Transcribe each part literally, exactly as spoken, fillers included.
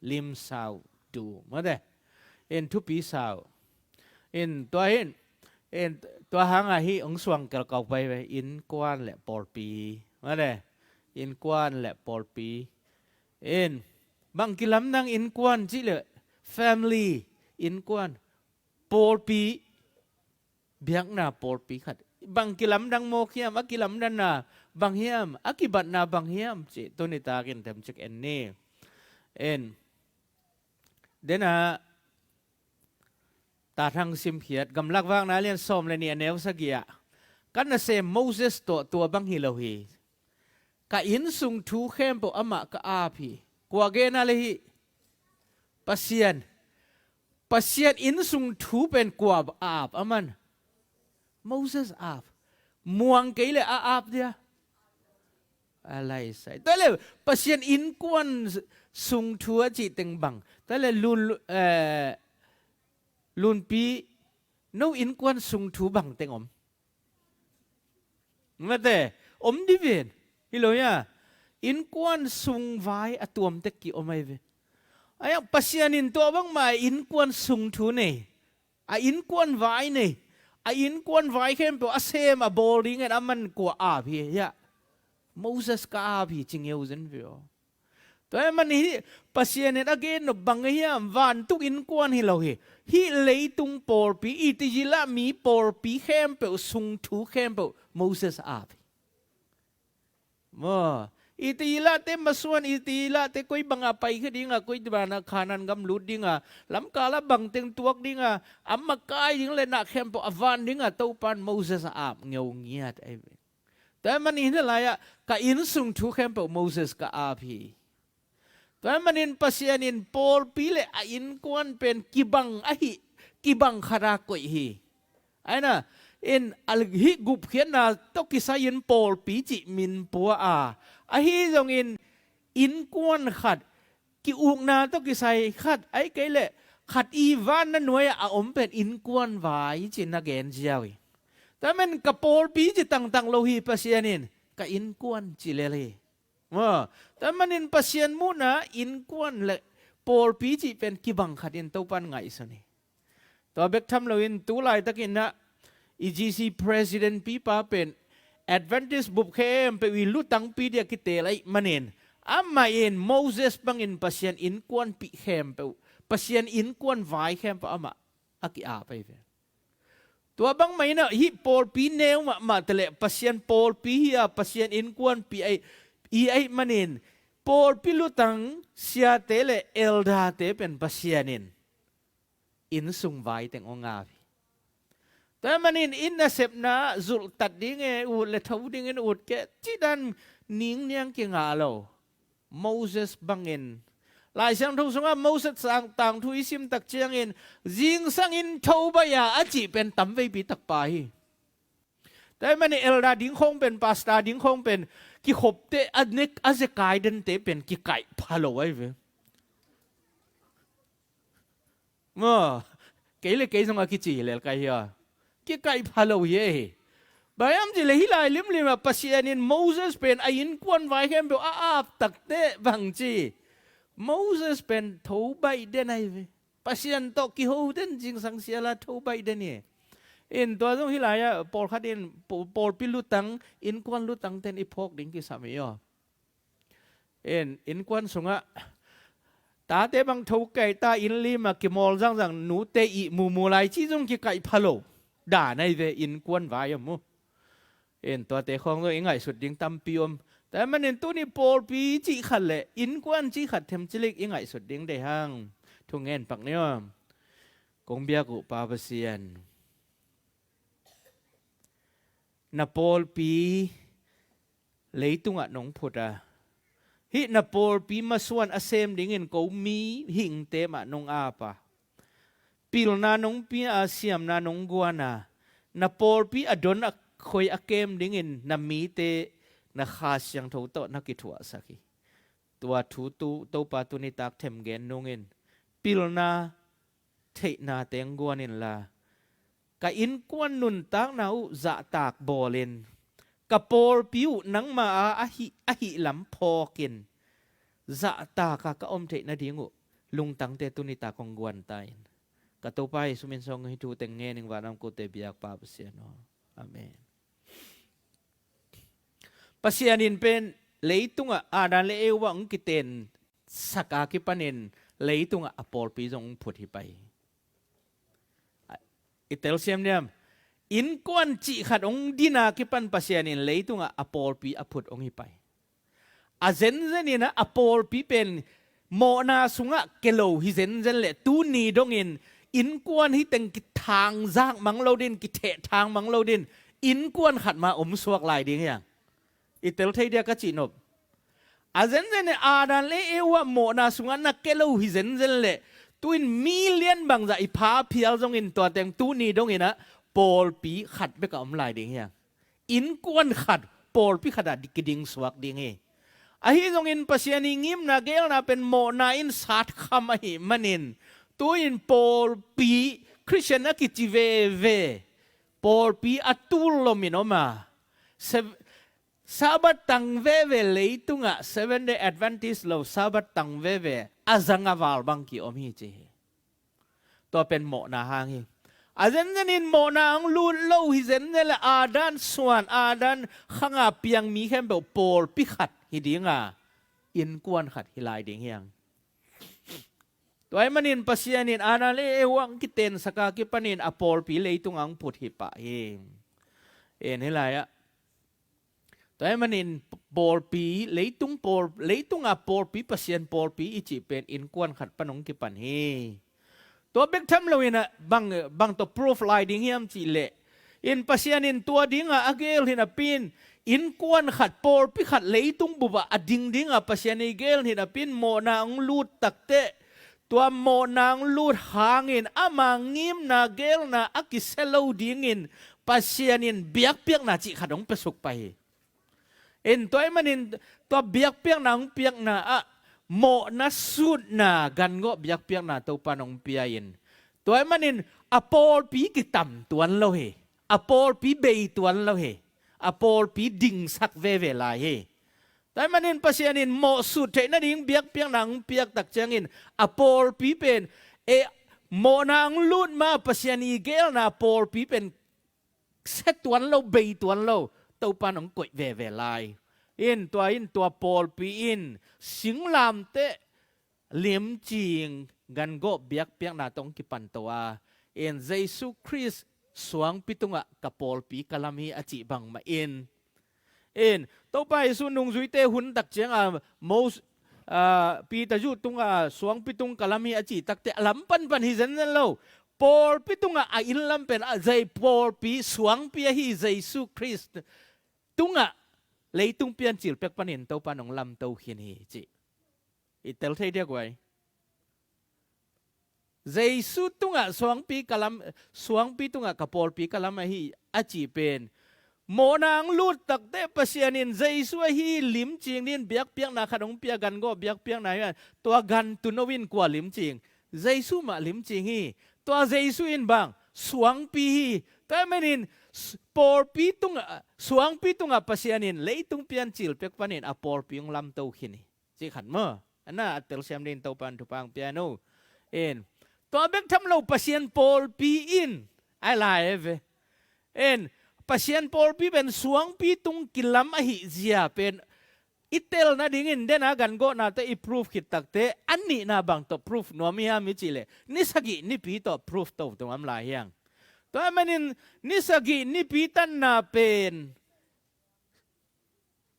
limsau, du, mate. In thupi sau. In tua hin, in tua hanga hi ong suang kelkau pai ve, innkuan le pawlpi, mate. Innkuan le pawlpi. In bang kilamdang innkuan cih le family, innkuan, pawlpi, biakna pawlpi khat. Bang kilamdang mawk hiam, a kilamdanna bang hiam, a kibatna bang hiam cih tuni takin themcik en ni. En. Dena, ta thang simkhiat, Gamlak Vakna lian sawm le nih a neu sagih ah, ka nasem Moses tawh tua bang hi lo hi. Ka innsung thu khempeuh amah ka ap hi. Kua gena le hi? Pasian. Pasian innsung thu pen kua ap a man? Moses ap. Muang kei le a ap dia? A laisai. Tua le Pasian innkuan sung thu a cih teng bang? Tua le lun, eh, Lunpi, no innkuan sung thu bang teng om? Mate, om di ven. Hi lo hia? Innkuan sung vai a tuamtek ki om ai ve. Ai ang Pasian in tua bangmah innkuan sung thu nei. A innkuan vai nei. A innkuan vai khempeuh a sem a bawl dingin a man kua ap hi hia? Moses ka ap hi ci ngeu zen ve aw. Tua hi man hi, Pasian in a gen nop bang hiam, vantung innkuan hi lo hi. Hih leitung pawlpi, i ti zila mi pawlpi khempeuh, sung thu khempeuh, Moses a ap hi. Maw, i ti zilate masuan, i ti zilate koi banga pai kha dinga, koi bana Khanan gam lut dinga, lamkala bangteng tuak dinga, a makai ding le na khempeuh a van dinga, Topan Moses a ap ngeu ngiat ai ve. Tua hi manin hih lai-ah ka innsung thu khempeuh Moses ka ap hi. Tua hi manin Pasian in pawlpi le a innkuan pen kibang ahi, kibang khata koih hi. Aina, in a hih gupkhiatna tawh kisai-in pawlpi cih min pua a, ahi zongin innkuan khat, ki-ukna tawh kisai khat, ai kei leh khat i vanna nuai-ah a om pen innkuan vai ci na gen ziau hi. Tua men ka pawlpi ci tangtang lo hi Pasian in, ka innkuan ci lel hi. Maw, tua manin Pasian muhna innkuan le pawlpi cih pen kibang khatin Topan ngaihsun hi. Tua bek tham loin tu laitakin ah i G C president pipa pen Adventist bup khempeuh i lutangpi dia kitel aih manin, amah in Moses bangin Pasian innkuanpih khempeuh, Pasian innkuan vai khempeuh amah a ki-ap ahi ve. Tua bangmah in ah hih pawlpi neu mahmah teh le Pasian pawlpi hi a, Pasian innkuanpih aih, i aih manin pawlpi lutang siate le elderte pen Pasian in innsung vai teng hong ap hi. Tua manin inn nasepna zulhtat ding e, ut le tho dingin ut kei cih dan ningniang kingah lo. Moses bangin Lai Siangtho sungah Moses sang tangthu i sim tak ciangin zingsang inn tho baih a, a cih pen tamveipi takpa hi. Tua manin elder ding khawng pen, pastor ding khawng pen kikhopte a nek a zekai dente pen kikaih pha lo ahi ve. Maw, kei le kei zong a kici lel ka hi a, kikaih pha lo hi e. Bang hiam cih leh hih lai limlim ah Pasian in Moses pen a innkuan vai khempeuh a ap takteh bang ci, Moses pen tho baih den ahi ve. Pasian tawh kiho den, zingsang siala tho baih den hi. In tua zong hih lai-ah pawlkhat in paw-, pawlpi lutang, innkuan lutang ten i phawk ding kisam hi aw. In, innkuan sungah tate bang tho kei ta, inn lim ah kimawl zangzang, nute ih mumu lai cih zong kikaih pha lo dan ahi ve, innkuan vai a mu. In, tuate khawng zong i ngaihsut ding tampi om. Tua manin tuni pawlpi cih khat le innkuan cih khat themcilik i ngaihsut ding deih hang. Thungen pak ni aw. Kong biak uh Pa Pasian, na pawlpi leitungah nong phut a, hih na pawlpi masuan a sem dingin ko mihingte mah nong ap a, pilna nong pia a, siamna nong guan a, na pawlpi a don a khoi a kem dingin na mite na Kha Siangtho tawh na kithuahsak hi. Tua thu tu Topa tuni tak them gen nungin pilna theihna teng guan inla, ka innkuan nuntakna uh zahtak bawlin, ka pawlpi uh nangma a ahi, ahi lam phawkin, zahtak a ka om theih nading uh lungtangte tuni tak hong guan ta in. Ka Topa Jesu min suang hong hi thu teng ngen ing, vanam kote biak Pa Pasian aw. Amen. Pasian in pen leitungah Adam le Eva hong kiten saka kipanin leitungah a pawlpi zong hong phut hi pah hi. I telsiam diam? Innkuan cih khat hong dina kipan Pasian in leitungah a pawlpi a phut hong hi pah hi. A zenzen in a pawlpi pen mawhna sungah kelo hi zenzen le tuni dongin innkuan hi teng kithangzak mang lo din, kithehthang mang lo din, innkuan khat mah om suak lai ding hi hang. I tel thei dia ka cihnop? A zenzen in Adam le Eva mawhna sungah na kelo hi zenzen le tuin million bangzah i pha phial zongin tua teng tuni dongin a pawlpi khat bek a om lai ding hi hang. Innkuan khat, pawlpi khat ah kiding suak ding hi. Ahi zongin Pasian i ngimna gelna pen mawhna in sat kham ahih manin tuin pawlpi, Christian a kici veve, pawlpi a tul lomin om a, Sev-, Sabbath tang veve leitungah Seventh Day Adventist lo Sabbath tang veve a zang a val bang ki om hi ci hi. Tua pen mawhna hang hi. A zenzen in mawhna hong lut lo hi zenzen le Adam suan, Adam khanga piang mi khempeuh pawlpi khat hi dinga, innkuan khat hi lai ding hi hang. Tua ahih manin Pasian in Adam le Eva hong kiten saka kipanin a pawlpi leitungah hong phut hi pah hi. En hi lai ah. Tua ahih manin pawlpi, leitung pawl, leitunga pawlpi, Pasian pawlpi i cih pen innkuan khat pan hong kipan hi. Tua bek tham loin ah bang, bang tawh proof lai ding hiam cih leh, in Pasian in tua dinga a gel hi napi in, innkuan khat, pawlpi khat leitung bupah a ding dinga Pasian i gel hi napi in, mawhna hong lut takteh tua mawhna hong lut hangin ama ngimna gelna a kisia lo dingin Pasian in biakpiakna cih khat hong piasuk pah hi. In tua ahih manin tua biakpiakna hong piakna ah mawhna sutna, gangawh biakpiakna Topa in hong pia in, tua ahih manin a pawlpi kitam tuan lo hi. A pawlpi bei tuan lo hi. A pawlpi dingsak veve lai hi. Tua ahih manin Pasian in mawhsut theih nading biakpiakna hong piak tak ciangin a pawlpi pen, e, mawhna hong lut ma Pasian i gelna pawlpi pen sia tuan lo, bei tuan lo, Topa in hong koih veve lai. In tua, in tua pawlpi in singlamteh, limcing, gangawh biakpiakna tawh hong kipan to a, in Jesu Khrist suangpi tungah ka pawlpi ka lam hi a cih bangmah in, in Topa Jesu nungzuite hun tak cianga Mos-, ah, Peter zuh tunga suangpi tung ka lam hi a cih takteh a lam panpan hi zenzen lo. Pawlpi tungah a inn lam pen a zei pawlpi, suangpi ahi Jesu Khrist tungah leitung piancil pek panin Topa in hong lamto khin hi cih i tel thei diak uh ai. Jesu tungah suangpi ka lam, suangpi tungah ka pawlpi ka lam ahi a cih pen, mawhna hong lut takteh Pasian in Jesu ahi limcing dingin biakpiakna khat hong pia, gangawh biakpiakna hi a, tua gantu no in kua limcing? Jesu mah limcing hi. Tua Jesu in bang, suangpi hi. Tua ahih manin s-, pawlpi tungah, suangpi tungah Pasian in leitung piancil pek panin a pawlpi hong lamto khin hi. Cih khat maw? A na a telsiam dingin Topa in thupha hong pia hen aw. In tua bek tham lo, Pasian pawlpi in, ai lai e ve. In Pasian pawlpi pen suangpi tung kilam ahih zia pen i tel nadingin dena gangawhna tawh i proof khit takteh a nihna bang tawh proof nuam hiam i cih leh, ni sagih nipi tawh proof to tung om lai hi hang. Tua ahih manin ni sagih nipi tanna pen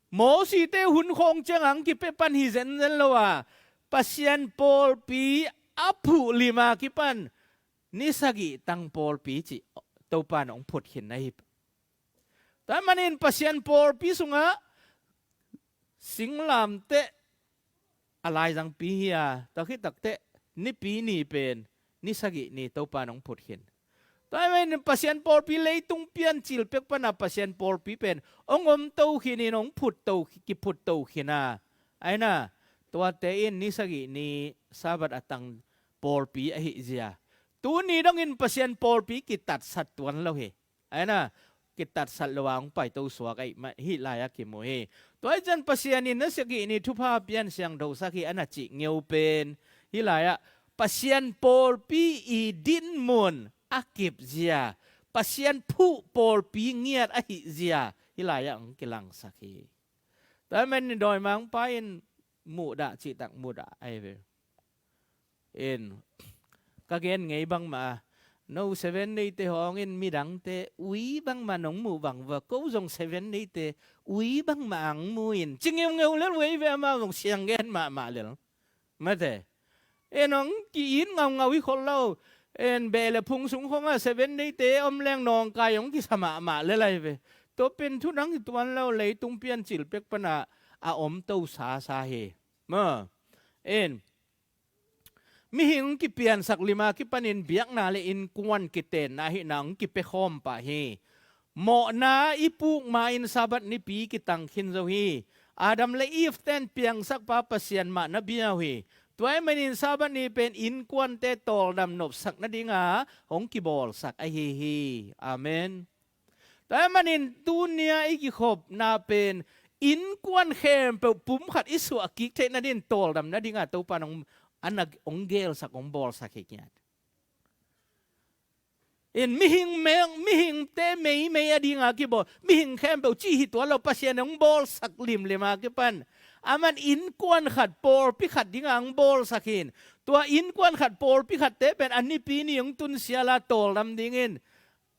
Mosite hun khawng ciang hong kipia pan hi zenzen lo a, Pasian pawlpi a phuh lima kipan ni sagih tang pawlpi cih Topa in hong phut khin ahi. Tua ahih manin Pasian pawlpi sungah singlamteh a laizangpi hi a, tua khit takteh nipi ni pen ni sagih ni Topa in hong phut khin. Tua ahih manin Pasian pawlpi leitung piancil pek pana Pasian pawlpi pen hong omto khin in, hong phutto, kiphutto khin a. Aina, tuate in ni sagih ni Sabbath a tang pawlpi ahih zia, tuni dongin Pasian pawlpi kitatsat tuan lo hi. Aina, kitatsat lo a hong paito suak ahih mah, hih lai-ah kimu hi. Tua ahih ciang Pasian in ni sagih ni thupha pian siangthosak hi a na cih ngeu pen, Hih lai-ah Pasian pawlpi i dinmun a kipzia, Pasian phuh pawlpi ngiat ahihzia hih lai-ah hong kilangsak hi. Tua ahih manin dawimangpa in muhdah cihtak muhdah ahi ve. In ka gen ngei bangmah a, no Seven Day te hawng in midangte ui bangmah nong muh bang va, ko zong Seven Day te ui bangmah ang mu in ci ngeungeu lel uh ei ve, amau zong siang gen mahmah lel. Mate. En hong ki-it ngaungau hi khol lo. En beh le phung sung khong a Seven Day te om leng nawngkai hong kisa mahmah lel ahi ve. Tua pen thu dang hi tuan lo, leitung piancil pek pana a om to sasa hi. Ma. En mihing hong kipiansak lima kipanin biakna le innkuan kitenna hihna hong kipia khawm pah hi. Mawhna i puk ma-in Sabbath nipi kitang khin zo hi. Adam le Eve ten piangsakpa Pasian mah na bia uh hi. Tua ahih manin Sabbath ni pen innkuante tawldam nopsak nadinga hong kibawlsak ahi hi. Amen. Tua ahih manin tunia i kikhopna pen innkuan khempeuh pumkhat i suah kik theih nadin tawldam nadinga Topa in hong, a na, hong gelsak, hong bawlsak hi kiat. In mihing meng, mihingte meimei a dinga kibawl, mihing khempeuh cih hi tuan lo, Pasian hong bawlsak limlim a kipan. Aman innkuan khat, pawlpi khat dinga hong bawlsak hin. Tua innkuan khat, pawlpi khatte pen a nipi ni hong tunsiala tawldam dingin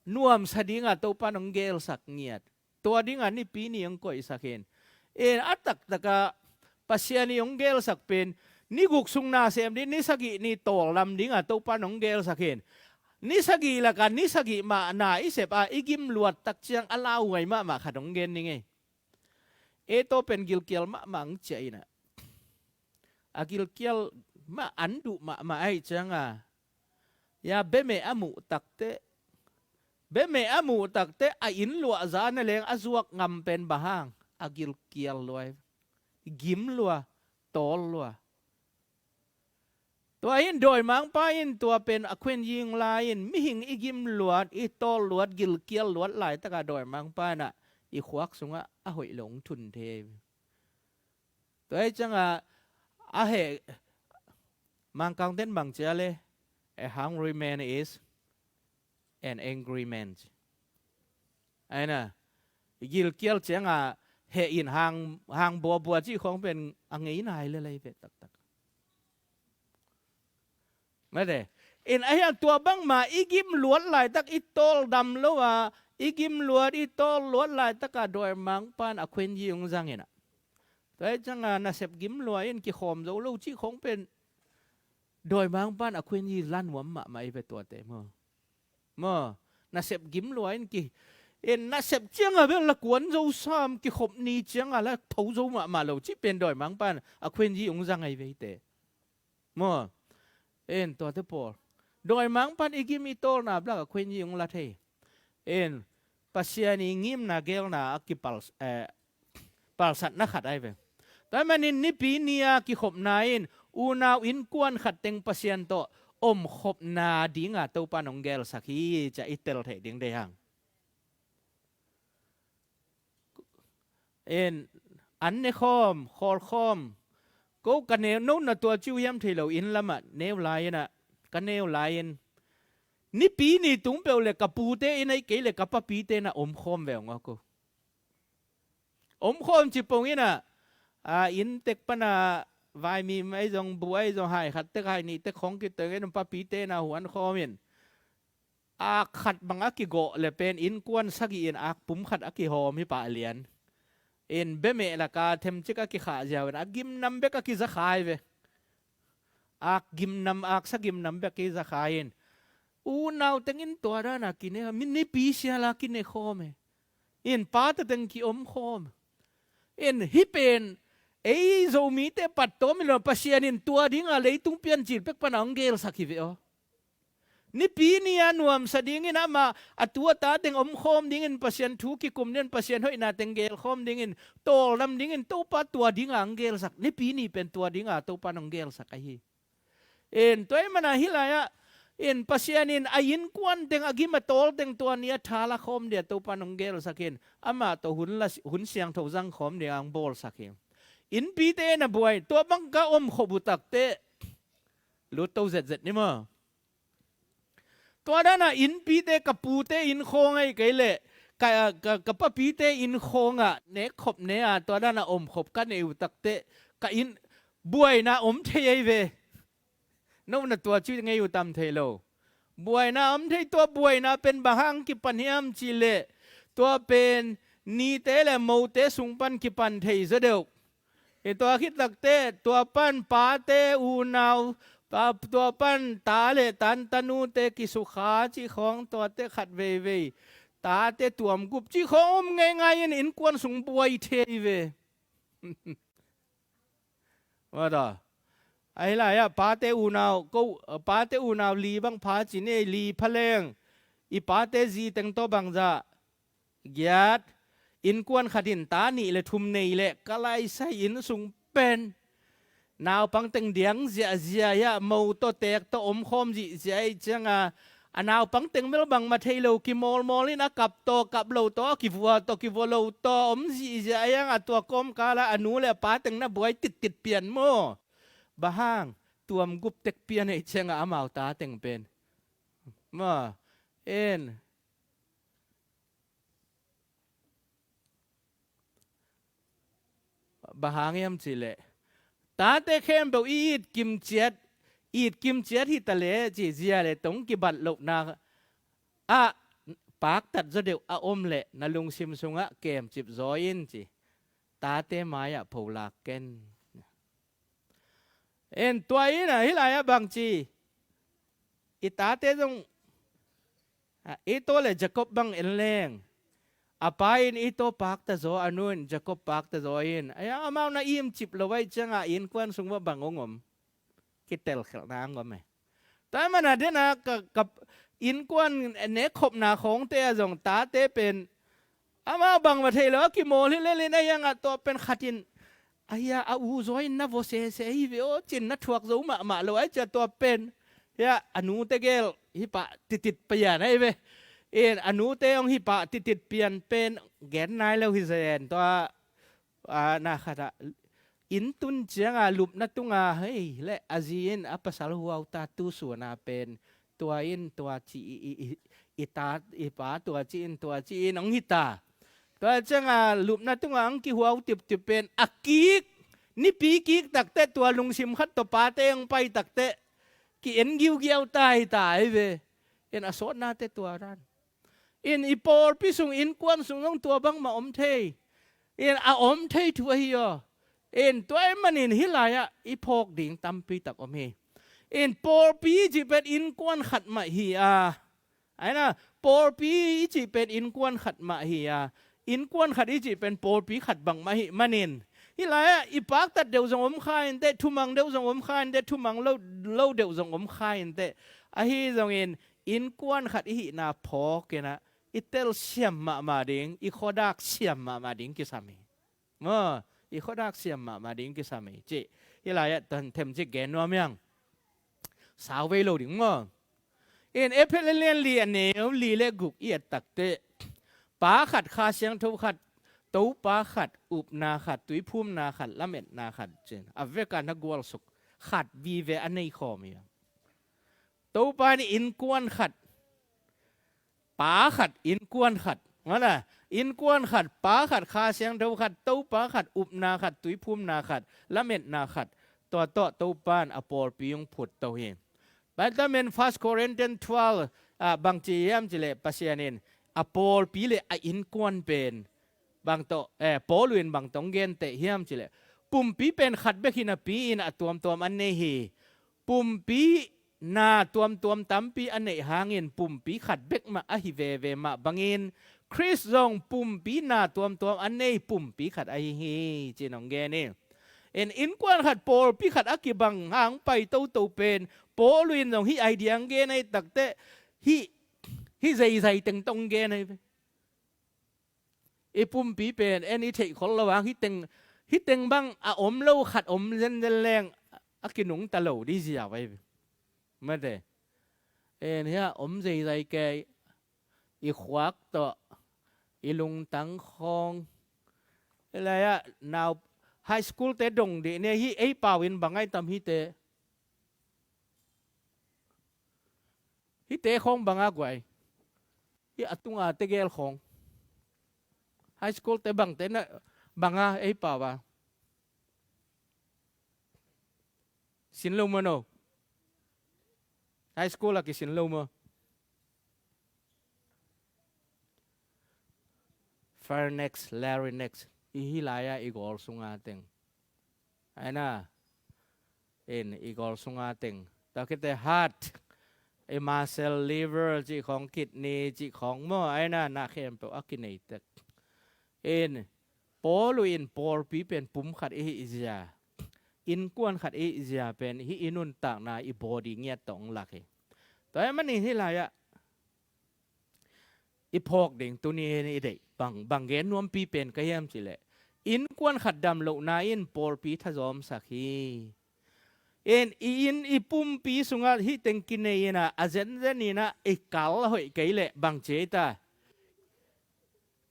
nuamsa dinga Topa in hong gelsak ngiat. Tua dinga nipi ni hong koihsak hin. In a taktaka Pasian i hong gelsak pen ni guk sung na sem ding, ni sagih ni tawldam dinga Topa in hong gelsak hin. Ni sagih laka ni sagih mah na i sep a i gim luat tak ciang a lauhuai mahmah khat hong gen ning ei. Ei tawh pen gilkial mahmah hong ciah inah. A gilkial mah an duh mahmah ahih cianga, ya bemeh a muh takte, bemeh a muh takte a inn luahza na leng a zuak ngam pen bang hang? A gilkial lua, gim lua, tawl lua. Tua in dawimangpa in tua pen a khuenzi hong la in, mihing i gim luat, i tawl luat, gilkial luat laitaka dawimangpa inah i khuak sungah a hoih lo hong thun thei. Tua hi cianga a heh, Mangkangten bang cia le, a hungry man is an angry man. Aina, i gilkial cianga heh in hang, hang buabua cih khong pen a ngei nai le lai ve taktak. Mate. In ahiang tua bangma i gim luat laitak, i tawldam lo a, i gim luat, i tawl luat laitaka dawimangpan a khuenzi hong zang inah. Tua hi cianga nasep gim lua in kikhawm zo lo cih khong pen dawimangpan a khuenzi la nuam mahmah i ve tuate maw. Maw, nasep gim lua in ki, in nasep cianga bel la kuan zo sam, kikhop ni cianga la tho zo mahmah lo cih pen dawimangpan a khuenzi hong zang ahi ve hite. Maw, en tuate pawl. Dawimangpan i gim i tawlna blak a khuenzi hong la thei. En Pasian i ngimna gelna a kipal, eh, palsatna khat ahi ve. Tua manin nipi ni a kikhopna in unau innkuan khat teng Pasian tawh omkhopna dinga Topan hong gelsak hi cia i tel theih ding deih hang. En, an ne khawm, khawl khawm. Ko ka neu, no na tua ciu hiam thei lo inn lamah neu lai inah, ka neu lai in. Nipi ni tung peuh le ka pute in ahi kei le ka papite na om khawm ve ung aw ko. Om khawm ci pong inah, a, inn tek pana vaimim ahi zong, bu ahi zong, hai khat tek, hai nih tek khong kiteng in papite na huan khawm in. Ak khat bang a kigawh le pen innkuan sagih in ak pum khat a kihawm hi pah lian. In bemeh laka themcik a kikhah ziau in a gimnam bek a kizakhai ve. Ak gimnam, ak sa gimnam bek a kizakhai in. Unau tengin tua dana kine, mi nipi siala kine khawm e. In pate teng kiom khawm. In hih pen ei Zomite pat tawm hi lo, Pasian in tua dinga leitung piancil pek pana hong gelsak hi ve aw. Nipi ni a nuamsa dingin amah a tu a ta teng om khawm dingin Pasian thu kikum dingin Pasian hoihna teng gel khawm dingin tawldam dingin Topa tua dinga hong gelsak. Nipi ni pen tua dinga Topa hong gelsak ahi. In tua ahih mana hih lai-ah in Pasian in a innkuan teng a gim a tawl teng tua ni a tha la khawm dia Topa hong gelsak in amah tawh hun la, hun siangtho zang khawm dia hong bawlsak hi. Innpite na buai, tua bang ka om khop uh takte lut to zetzet ni maw. Tua dana innpite, ka pute inn khawng ahi kei leh ka, ka, ka papite inn khawngah nekkhop ne a, tua dana omkhop ka neih uh takteh ka inn buaina om thei ahi ve. No na tua ci ngei uh tam thei lo. Buaina om thei, tua buaina pen bang hang kipan hiam cih leh tua pen nite le mote sung pan kipan thei zaw deuh. I tua khit takteh tua pan pate unau, pa, tua pan ta le tan tanute kisukha cih khawng, tuate khat veivei tate tuamgup cih khawng om ngeingai in innkuan sung buai thei ve. Mata. Ahi lai-ah pate unau, ko, pate unau li bang pha ci ni, li pha leng i pate zi teng tawh bangzah giat. Innkuan khat in ta nih le thum nei leh ka laisai inn sung pen naupang teng diang ziahziah a, mo tawh teek tawh omkhawm zihziah ih cianga, a naupang teng bel bangmah thei lo, kimawlmawl in a kap tawh kap lo tawh, a kivua tawh kivua lo tawh om zihziah a, a tua kawmkala a nu le a pa teng na buai tittit pian maw. Bang hang? Tuamgup tek pian ih cianga amau ta teng pen. Maw. En. Bang hang hiam cih leh tate khempeuh i it kimciat, it kimciat hi ta leh ci, zia le tong kibat lohna ah paktat zaw deuh a om leh na lungsim sungah kemcip zaw in ci. Tate mai-ah pholak ken. En tua in a, hih lai-ah bang ci, i tate zong, a, Esau le Jacob bang en leng, a pa in Esau pakta zaw, a nu in Jacob pakta zaw in, ai, amau na imcip lo ahih ciangah innkuan sung uah bang hong om? Kitelkhialhna hong om e. Tua ahih manin a dena ka, ka innkuan nekkhopna khawngte ah zong tate pen amau bangmah thei lo a kimawl hi lel in, a hiangah tua pen khat in, a hia, a u zaw in na vua sese hi ve aw, ci-in na thuak zo mahmah lo ahih ciang tua pen, hia, a nute gel hih pah titit pian ahi ve. In a nute hong hih pah titit pian pen gen nai lo hi zen. Tua, a, na khatah inn tun cianga lupna tunga hei leh a zi in a pasal huauta tu suna pen tua in tua ci i, i, i, i ta, i pa tua ci in tua ci in hong hita. Tua cianga lupna tunga hong kihuau tiptip pen a kik, nipi kik takteh tua lungsim khat tawh pate hong pai takteh ki-en giugiau ta hita ahi ve. In a sawtnate tua dan. In i pawlpi sung, innkuan sung zong tua bangmah om thei. In a om thei thu ahi aw. In tua ahih manin hih lai-ah i phawk ding tampi tak om hi. In pawlpi i cih pen innkuan khat mah hi a. Aina, pawlpi i cih pen innkuan khat mah hi a. Innkuan khat i cih pen pawlpi khat bangmah hi manin, hih lai-ah i paktat deuh zong om kha inteh, thumang deuh zong om kha inteh, thumang lo, lo deuh zong om kha inteh. Ahi zongin innkuan khat i hihna phawk in a, i telsiam mahmah ding, i khuadak siam mahmah ding kisam hi. Maw, i khuadak siam mahmah ding kisam hi cih hih lai-ah tan themcik gen nuam hiang. Sau vei lo ding maw. In Efesa lian li a neu li le guk i et takteh, Pa khat, Kha Siangtho khat, Topa khat, upna khat, tuiphumna khat, lametna khat, ci-in a veka na gualsuk khat vive a nei khawm hi. Topa in innkuan khat, Pa khat, innkuan khat. Mawna, innkuan khat, Pa khat, Kha Siangtho khat, Topa khat, upna khat, tuiphumna khat, lametna khat. Tua tawh Topa in a pawlpi hong phutto hi. Tua ahih manin First Corinthians twelve, ah, bang ci hiam cih leh Pasian in a pawlpi le a innkuan pen bang tawh, eh, Paul in bang tawh hong genteh hiam cih leh, pumpi pen khat bek hi napi-in a tuamtuam an nei hi. Pumpi na tuamtuam tampi a neih hangin pumpi khat bek mah ahi veve mah bangin Khrist zong pumpi na tuamtuam a nei pumpi khat ahi hi, ci-in hong gen hi. In innkuan khat pawlpi khat a kibang hang pai toto pen Paul in zong hih idea hong gen ahih takteh hih, hih zeizai teng tawh hong gen ahi ve. I pumpi pen en i theih khol lo hang hih teng, hih teng bang a om lo khat om zenzen leng a kinungta lo ding ziau ahi ve. Mate. En hia om zeizai kei, i khuak tawh, i lungtang khawng. Hih lai-ah nau high school te dong dih ni, hih ei pau in bang ai tam hite. Hihte khawng banga guai. Hih a tunga tegel khawng. High school te bangte na banga ei pau a. Sin lo maw no? High school a kisin lo maw? Pharynx, larynx. I hih lai-a i gawl sunga teng. Aina. In i gawl sunga teng. Tua khit teh heart. I muscle, liver, cih khawng, kidney, cih khawng maw. Aina, na khempeuh a kinei tek. In Paul in pawlpi pen pum khat i hih zia, innkuan khat i hih zia pen hih i nuntakna i body ngiat tawh hong lak hi. Tua ahih manin hih lai-ah i phawk ding tuni in i deih bang, bang gen nuampi pen ka hiam cih leh, innkuan khat dam lohna in pawlpi thazawmsak hi. In i inn i pumpi sungah hih teng kinei in ah, a zenzen in ah i kal a hoih kei leh bang ci ei ta?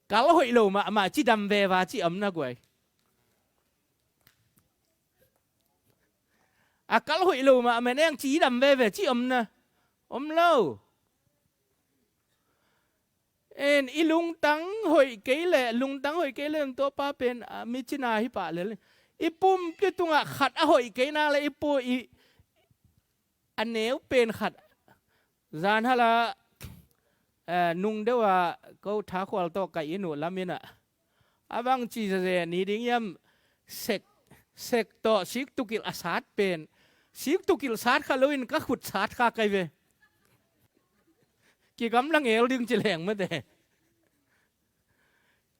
Kal hoih lo mahmah ci dam veva ci om na guai. A kal hoih lo mahmah neng ci dam veve ci om na? Om lo. En, i lungtang hoih kei leh, lungtang hoih kei leh, tua pa pen, a, mi cina hi pah lel. I pumpi tungah khat a hoih kei nak leh, i pu, i, a neu pen khat. Zan hala, eh, nung deuh a, ko Thakhual tawh ka inn uh lam in ah. A bang ci zeze ni ding hiam, sek, sek tawh sik tukilh a sat pen. Sik tukilh sat kha lo in ka khut sat kha kai ve. Kigamla ngel ding ci leng mate.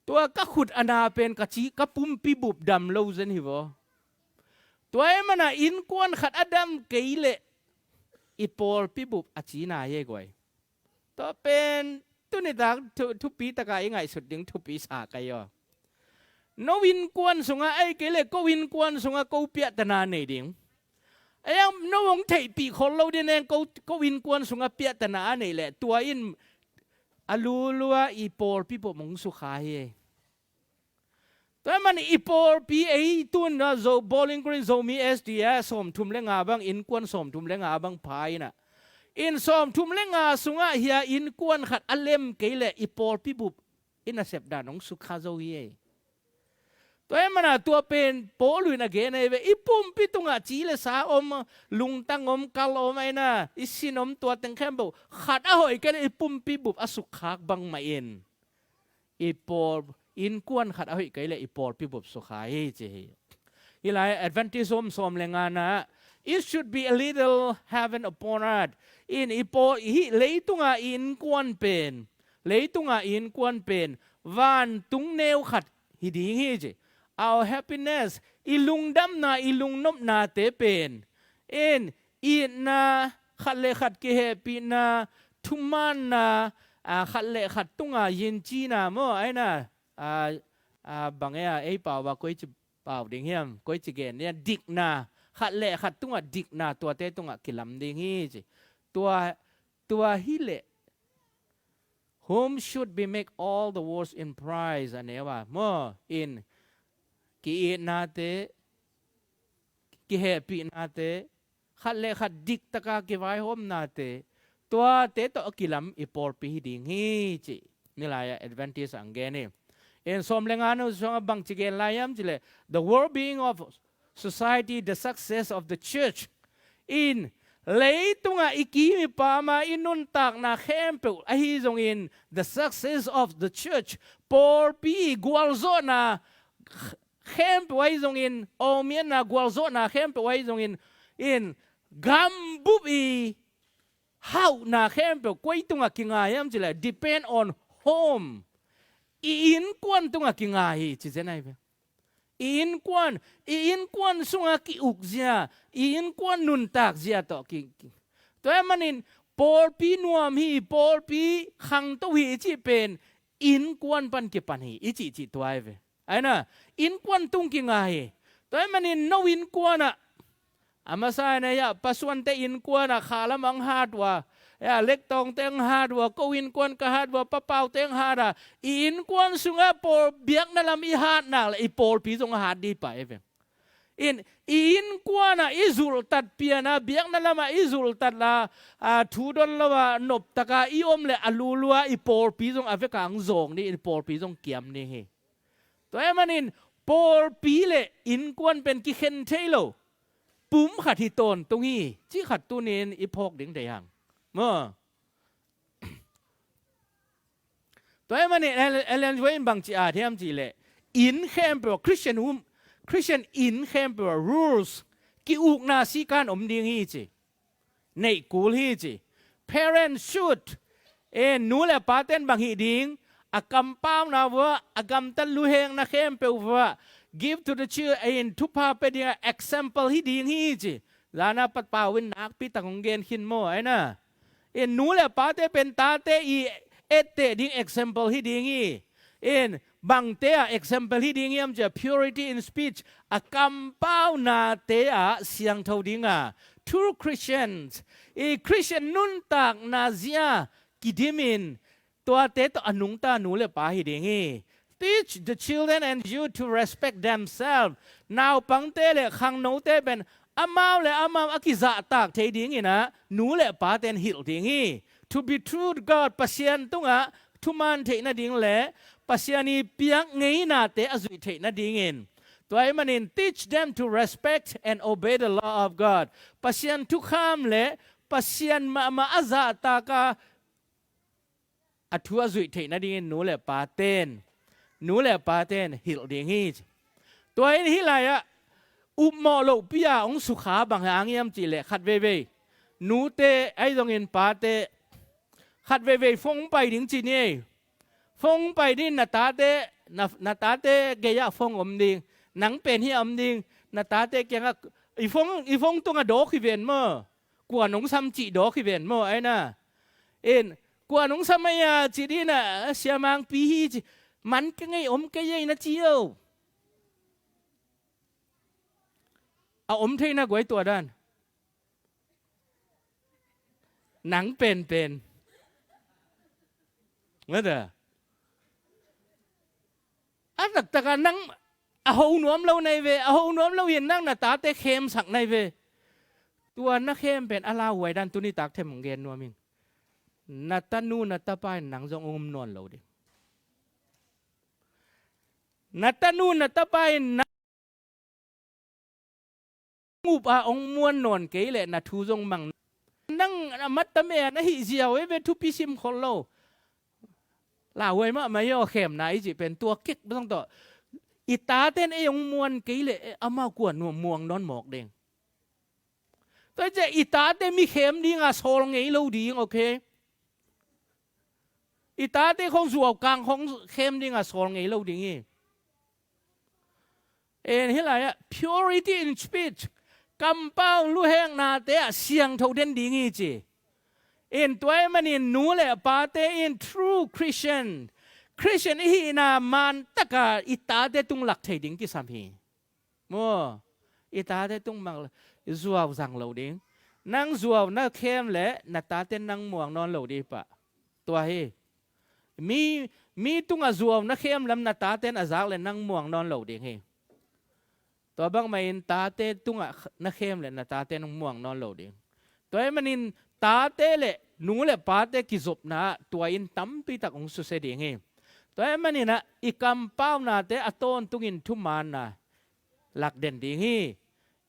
Tua ka khut a na pen ka ci, ka pumpi bup dam lo zen hi vaw. Tua ahih manin innkuan khat a dam kei leh i pawlpi bup a cina hi ei guai. Tua pen tuni tak thu, thupi taka i ngaihsut ding thupi sa kai aw. No innkuan sungah ahih kei leh ko innkuan sungah ko piahtana nei ding. Ei ang no hong theihpih khol lo ding neng ko, ko innkuan sungah piahtana a neih leh tua in a lulua i pawlpi bup hong sukha hi ei. Tua ahih manin i pawlpi ei tun na Zo, Bowling Green Zomi S D A sawmthum le nga bang, innkuan sawmthum le nga bang pha in ah. In sawmthum le nga sungah hia innkuan khat a lem kei leh i pawlpi bup i nasep dan hong sukha zo hi ei. Tua ahih manin tua pen Paul in a gen ahi ve, i pumpi tungah ci le sa om, lungtang om, kal om, aina, i sin om, tua teng khempeuh khat a hoih kei leh i pumpi bup a sukkhak bangmah in i pawl, innkuan khat a hoih kei leh i pawlpi bup sukha hi ci hi. Hih lai Adventist om sawm le nga na, it should be a little heaven upon earth. In i pawl, hih leitunga i innkuan pen, leitunga i innkuan pen vantung neu khat hi ding hi ci. Our happiness, i lungdamna, i lungnopnate pen, in itna, khat le khat kihehpihna, thumanna, a, khat le khat tunga yincina maw, aina, a, a, bang ei a, ei pau a koici pau ding hiam, koici gen ding hiam, dikna, khat le khat tungah dikna, tuate tungah kilam ding hi ci. Tua, tua hi leh, whom should be make all the world in price, a neu a maw, in ki-itnate, kihehpihnate, khat le khat diktaka kivaihawmnate, tuate tawh a kilam i pawlpi hi ding hi ci. Hih lai-ah Adventist ang gen hi. In sawm le nga na sungah bang ci gen lai hiam cih leh, the well-being of society, the success of the church. In leitunga i kim i pam a i nuntakna khempeuh ahi zongin, the success of the church, pawlpi gualzawhna khempeuh ahi zongin, awmiatna gualzawhna khempeuh ahi zongin, in gambup i hauhna khempeuh koi tungah kinga hiam cih leh, depend on home. I innkuan tungah kinga hi ci zen ahi ve. I innkuan, i innkuan sungah ki-ukzia, i innkuan nuntakzia tawh ki, ki. Tua ahih manin pawlpi nuam hi, pawlpi khangto hi i cih pen innkuan pan kipan hi i cihcih tua ahi ve. Aina, innkuan tung kinga hi. Tua ahih manin no innkuan ah, a masa in ah, pasuante innkuan ah khalam ang hat uh a, lektawngte ang hat uh a, ko innkuan ka hat uh a, papaute ang hat a, i innkuan sungah pawl biakna lam i hat nak leh i pawlpi zong a hat dih pah hi ve. In, i innkuan ah i zulhtat pian a, biakna lam ah i zulhtat la, a, thu don lo a, noptak a i om leh a lulua i pawlpi zong a vek a hong zawng ding, i pawlpi zong kiam ding hi. Tua ahih manin pawlpi leh innkuan pen kikhen thei lo, pum khat hi tawntung hi, cih khat tuni-in i phawk ding deih hang. Maw? Tua ahih manin Ellen, Ellen White in bangci at hiam cih leh, inn khempeuh ah, Christian home, Christian inn khempeuh ah rules, ki-ukna sikan om ding hi ci. Neih kul hi ci. Parents should, e, nu leh pate'n bang hih ding, a kampauna vuah, a gamtat luhekna khempeuh vuah, give to the children, in, thupha pia ding a example hi ding hi ci. Zan a pat pau in nakpi tak hong gen khin maw, ai na. In, nu leh pate pen tate i etteh ding example hi ding hi. In, bangte ah example hi ding hiam cih leh purity in speech, a kampaunate ah siangtho ding a, true Christians, i Christian nuntakna zia kidim in, tuate tawh a nungta nu leh pa hi ding hi. Teach the children and youth to respect themselves. Naupangte leh khangnote pen amau leh amau a kizahtak thei dingin ah, nu leh pate'n hilh ding hi. To be true to God, Pasian tungah thuman theih nading leh Pasian i piak ngeinate a zuih theih nadingin. Tua ahih manin, teach them to respect and obey the law of God. Pasian thukham leh Pasian mahmah a zahtak a, a thu a zuih theih nadingin nu leh pate'n, nu leh pate'n hilh ding hi. Tua in hih lai-ah upmawh lohpi-a hong sukha bang hang hiam cih leh khat veivei, nute ahi zongin pate, khat veivei phone pai ding ci ni ei. Phone pai ding, na tate, na, na tate gei-ah phone om ding, nang pen hiah om ding, na tate kiangah, i phone, i phone tungah dawk hi ven maw. Kua nong sam cih dawk hi ven maw, ai na. In, kua nong sam ahi a, ci ding a, Sia Mangpi hi ci. Man ka ngei, om kei ei na ci o. A om thei na guai tua dan. Nang penpen. Ngata. A taktak a nang a ho nuam lo na hi ve, a ho nuam lo hi-in nang na tate khemsak na hi ve. Tua na khem pen a lauhuai dan tuni tak them hong gen nuam ing. Na tanu na tapa in nang zong hong um nawn lo ding. Na tanu na tapa in nang up a hong muan nawn kei leh na thu zong mang. Nang a mat tam e a na hih ziau e ve, thupi sim khol lo. Lauhuai mahmah hi aw, khemna i cih pen tua kik zong tawh. I tate'n ei hong muan kei leh, eh, amau kua nuam muang nawn mawk ding. Tua hi ciah i tate mi khem ding a sawl ngei lo ding, okay? I tate khong zuau kang khong khem ding a sawl ngei lo ding hi. En hih lai-ah purity in speech, kampau luheknate ah siangtho den ding hi ci. En tua ahih manin nu le pate in true Christian, Christian i hihna man taka i tate tung lak thei ding kisam hi. Maw, i tate tung mang zuau zang lo ding. Nang zuau na khem leh na tate nang muang nawn lo ding pah. Tua hi. Mi, mi tungah zuau na khem lam na tate'n a zak leh nang muang nawn lo ding hi. Tua bangmah in tate tungah na khem leh na tate'n muang nawn lo ding. Tua ahih manin tate le nu le pate kizopna ah tua in tampi tak hong susia ding hi. Tua ahih manin ah i kampaunate a tawntungin thumaanna lak den ding hi.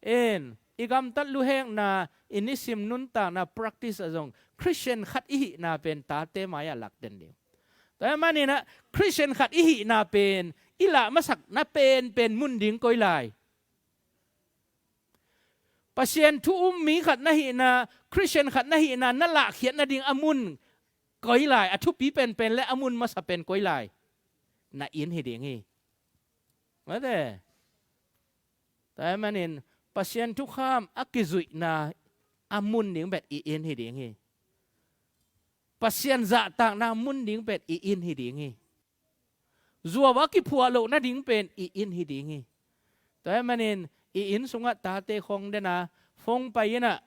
En, i gamtat luhekna, i nisim nuntakna practice ah zong Christian khat i hihna pen tate mai-ah lak den ding. Tua ahih manin ah Christian khat i hihna pen i lah masakna penpen mun ding koi lai. Pasian thu um mi khat na hihna, Christian khat na hihna, na lahkhiat nading a mun koi lai, a thupi penpen le a mun masa pen koi lai. Na inn hi ding hi. Mate. Tua ahih manin Pasian thukham a kizuihna a mun ding pen i inn hi ding hi. Pasian zahtakna mun ding pen i inn hi ding hi. Zuau a kiphuah loh nading pen i inn hi ding hi. Tua ahih manin i inn sungah tate khong den a, phone pai in ah,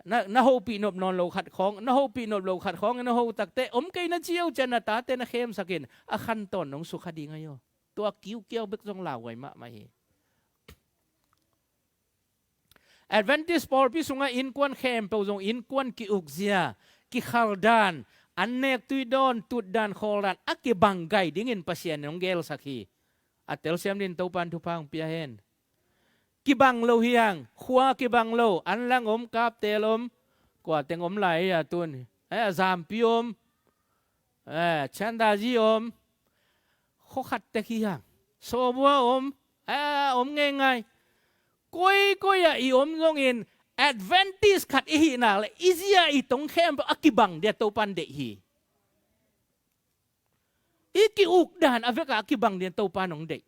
na, na hopih nop nawn lo khat khong, na hopih nop lo khat khong, na ho takte om kei na ci uh ciang na tate na khemsak in, a khantawn nong sukha ding ahi aw. Tua kiukiau bek zong lauhuai mahmah hi. Adventist pawlpi sungah innkuan khempeuh zong innkuan ki-ukzia, kikhaldan, an nek tuidawn, tutdan, khawldan a kibang gai dingin Pasian in hong gelsak hi. A telsiam dingin Topan thupha hong pia hen. Kibang lo hi hang, khua kibang lo, an lang om, kaptel om, kua teng om lai hi a tun. Eh, a zampi om, eh, chandazi om, khua khat tek hi hang. Sawbua om, eh, om ngeingai. Koikoi ah i om zongin Adventist khat i hih nak leh i zia i tong khempeuh a kibang dia Topan deih hi. I ki-ukdan a vekah a kibang dingin Topan hong deih.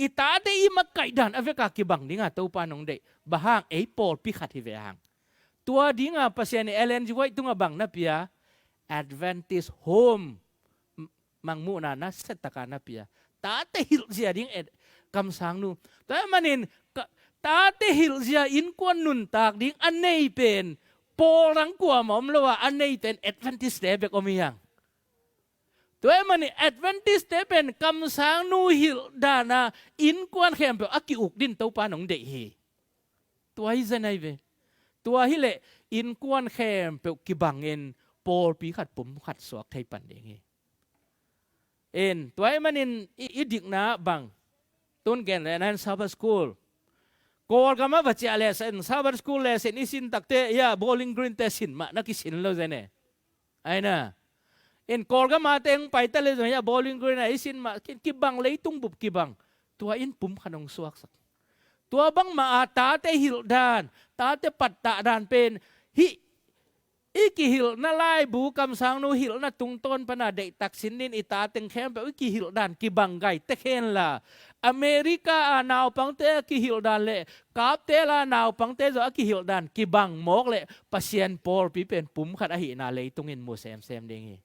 I tate i makaihdan a vekah a kibang dinga Topan hong deih. Bang hang, ei pawlpi khat hi ve hang. Tua dinga Pasian in Ellen G. White tungah bang na pia? Adventist home. M-, mangmuhna na setaka na pia. Tate hilhzia ding et kamsangnu. Tua ahih manin ka, tate hilhzia innkuan nuntak ding a nei pen, pawl dang kuamah om lo a, a nei pen Adventist te bek om hi hang. Tua ahih manin Adventist te pen kamsangnu hilh dana innkuan khempeuh a ki-uk dingin Topan hong deih hi. Tua hi zen ahi ve. Tua hileh innkuan khempeuh kibangin pawlpi khat pum khat suak thei pan ding hi. In, tua ahih manin i, i dikna bang. Tun gen lehna in Sabbath School. Kawlgam a va ciah leh sin, Sabbath School leh sin i sin takte, ya, Bowling Green te sin mah na kisin lo zen e. Aina. In Kawlgam a teng pai ta leh zong, ya, Bowling Green a i sin mah, ki, kibang, leitung bup kibang. Tua in pum khat hong suaksak. Tua bangmah a tate hilhdan, tate pattahdan pen, hih i kihilhna laibu, kamsangnu hilhna tungtawn pana deihtak sin dingin i tateng khempeuh i kihilhdan kibang gai tek hen la, America a naupangte a kihilhdan leh kaptel a naupangte zong a kihilhdan kibang mawk leh Pasian pawlpi pen pum khat ahihna leitungin mu semsem ding hi.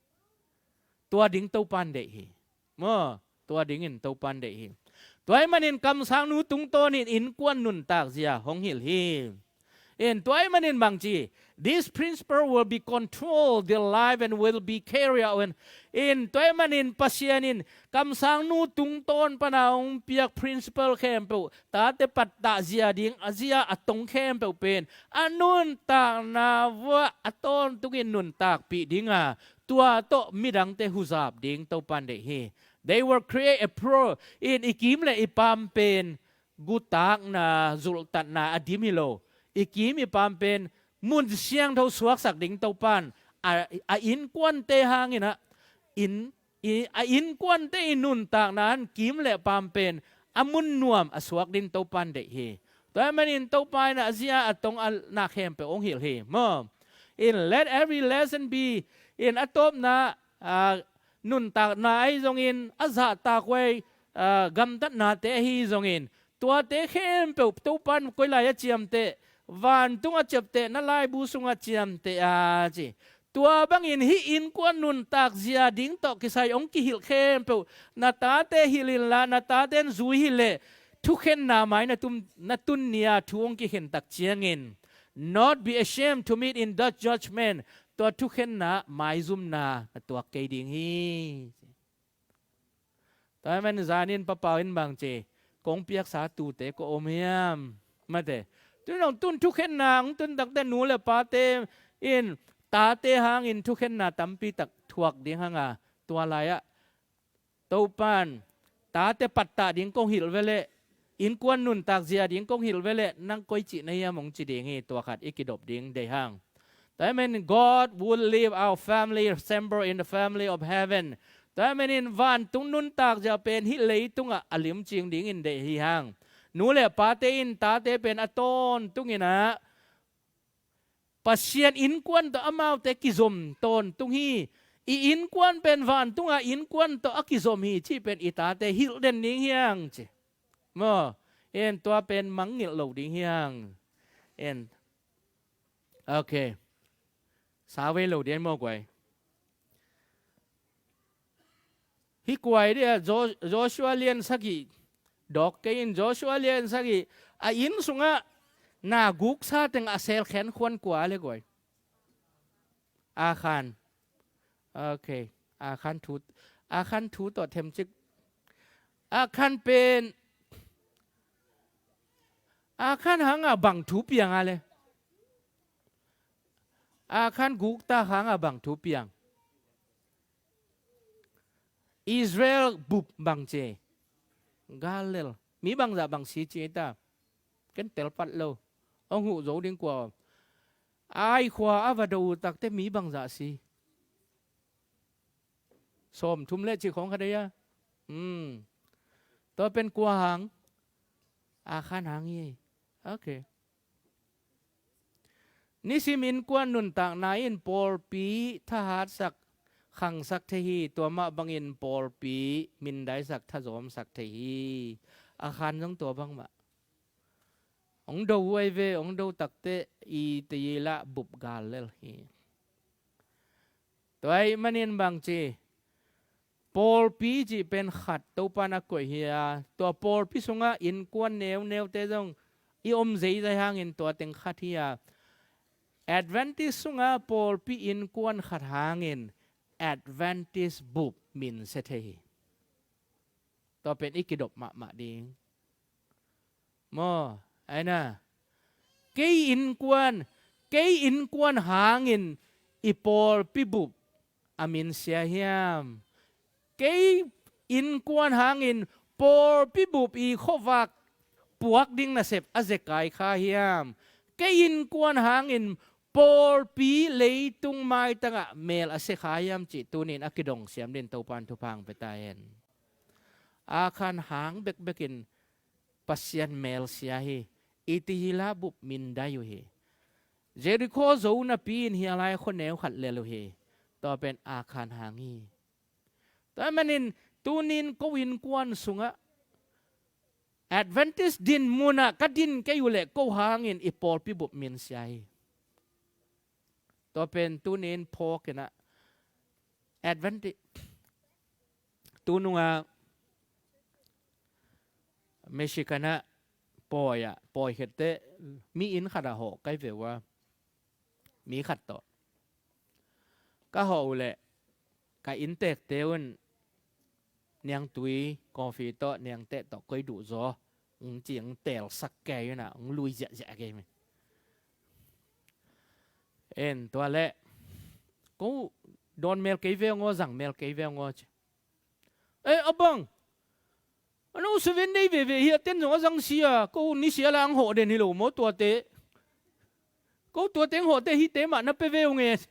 Tua ding Topan deih hi. Maw, tua dingin Topan deih hi. Tua ahih manin kamsangnu tungtawnin innkuan nuntak zia hong hilh hi. In, tua ahih manin bangci, this principle will be control their life and will be carried out. In, tua ahih manin Pasian in kamsangnu tungtawn pana hong piak principle khempeuh, tate pattah zia ding, a zia a tong khempeuh pen a nuntakna vuah a tawntungin nuntakpih dinga, tua tawh midangte huzap ding Topan deih hi. They will create a pro, in, i kim leh i pam pen gutakna, zulhtatna a dim hi lo. I kim i pam pen mun siangtho suaksak ding Topan a, a innkuante hangin ah, in, i, a innkuante i nuntakna in kim leh pam pen a mun nuam a suak dingin Topan deih hi. Tua ahih manin Topa in a zia a tong a na khempeuh hong hilh hi. Maw. In, let every lesson be, in, a tawpna, ah, nuntakna ahi zongin, a zahtak huai, ah, gamtatnate ahi zongin, tuate khempeuh Topan koi lai a ciamteh, vantung a ciamteh, na laibu sungah ciamteh a ci. Tua bangin hih innkuan nuntak zia ding tawh kisai hong kihilh khempeuh, na tate hilh inla, na taten zui hileh, thukhenna mai na tum, na tun ni-a thu hong kikhen tak ciangin, not be ashamed to meet in the judgment, tua thukhenna maizumna na tuak kei ding hi. Tua ahih manin zanin Pa Pau in bangci, kong piaksa tute kua om hiam? Mate. Tun hong tun thukhenna hong tun takte nu le pate in tate hangin thukhenna tampi tak thuak ding hanga, tua lai-ah Topan tate pattah ding kong hilh veleh, innkuan nuntak zia ding kong hilh veleh, nang koi cih na hiam hong ci ding hi, tua khat i kidop ding deih hang. Tua ahih manin God would leave our family resemble in the family of heaven. Tua ahih manin vantung nuntak zia pen hih leitungah a limcing dingin deih hi hang. Nu le pate in tate pen a tawntungin ah Pasian innkuan tawh amaute kizom tawntung hi. I innkuan pen vantunga innkuan tawh a kizom hi cih pen i tate hilh den ding hi hang ci. Maw, en tua pen mangngilh lo ding hi hang. En. Ok. Sa vei lo ding maw guai. Hih kuai dia Jo-, Joshua lian sagih. Dawk kei in Joshua lian sagih. A inn sungah na guksa teng a selkhen khuan kua le guai. Akhan. Ok. Akhan thu, Akhan thu tawh themcik. Akhan pen Akhan hanga bang thu piang a le? Akhan guktak hanga bang thu piang? Israel bup bang ci? Gal lel. Mi bangzah bang si ci ta? Ken telpat lo. Hong huh zo ding kua om? Ai khua a va do uh takte mi bangzah si? Sawmthum le cih khawng kha dei a. Hmm. Tua pen kua hang? Akhan hang hi. Ok. Nisim innkuan nuntakna in pawlpi thahatsak, khangsak thei hi. Tua mah bangin pawlpi mindaisak, thazawmsak thei hi. Akhan zong tua bangmah. Hong do huai ve, hong do takte i tei i lah bup gal lel hi. Tua ahih manin bang ci? Pawlpi cih pen khat Topa in a koih hi a, tua pawlpi sungah innkuan neuneute zong i om zeizai hangin tua teng khat hi a, Adventist sungah pawlpi innkuan khat hangin Adventist bup minsia thei hi. Tua pen i kidop mahmah ding. Maw, aina. Kei innkuan, kei innkuan hangin i pawlpi bup a minsia hiam? Kei innkuan hangin pawlpi bup i khuavak puak ding nasep a zekai kha hiam? Kei innkuan hangin pawlpi leitung maitangah mel a sia kha hiam cih tunin a kidong siam din Topan thupha hong pia ta hen. Akhan hang bekbekin Pasian melsia hi. I tei i lah bup mindai uh hi. Jerikho zo napi-in hia lai khuaneu khat lel uh hi. Tua pen Akhan hang hi. Tua manin tunin ko innkuan sungah Adventist din munah ka din kei uh leh ko hangin i pawlpi bup minsia hi. Tua pen tunin phawk inah Adventist tununga Michigan ah pawi ah, pawi khette mi inn khatah hawh kai ve uh a, mi khat tawh ka hawh uh leh ka inntekte un niangtui, coffee tawh niangteh tawh koi duh zaw, hong ci hong teelsak kei unah hong lui ziahziah kei mi. En tua leh ko dawn mel kei veu ngaw, zang mel kei veu ngaw ci. Eh, a bang a no Seven Day veve hi a, ten zong a zang si a, ko nisia la ang hawh den hi lo maw tuate? Ko tuate ang hawhte hite mah na pe veu nge.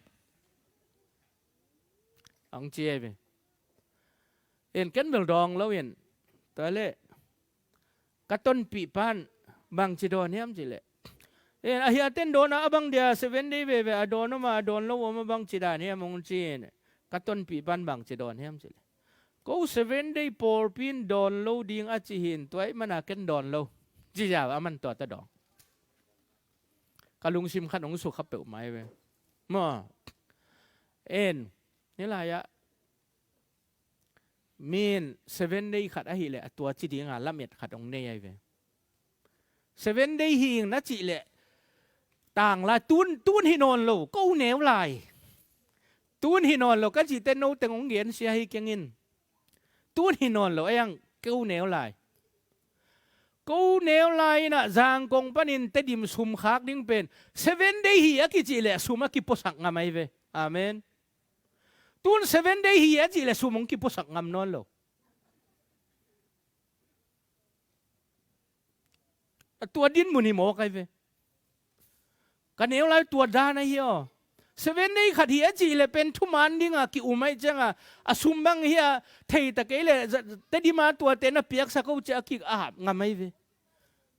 Ang ci ei ve. En ken bel dawng lo in. Tua leh ka tonpih pan bangci dawn hiam cih leh, en a hiaten dawn a, a bang dia Seven Day veve a dawn om a, a dawn lo om a, bangci dan hiam hong ci in. Ka tonpih pan bangci dawn hiam cih leh, ko Seven Day pawlpi in dawn lo ding a ci hi in, tua ahih mana ken dawn lo ci ziau a, man tua ta dawng. Ka lungsim khat hong sukha peuhmah ei ve. Maw, en, ni lai-ah min Seven Day khat ahih leh a tua ci dinga lamet khat hong nei ahi ve. Seven Day hi ing na cih leh tang lai, tun, tun hi nawn lo, ko neu lai. Tun hi nawn lo ka cihte no teng hong gensia hi keng in. Tun hi nawn lo, ei ang ko neu lai. Ko neu lai inah Zangkong panin Tedim sum khak ding pen Seven Day hi a kicih leh sum a kipuasak ngam ahi ve. Amen. Tun Seven Day hi a cih leh sum hong kipuasak ngam nawn lo. A tua din mun hi mawk ahi ve. Ka neu lai tua dan ahi aw. Seven Day khat hi a cih leh pen thuman dinga ki-um ahi cianga, a sum bang hi a thei ta kei leh Tedim a tuate na piaksa ko cia ki-ap ngam ahi ve.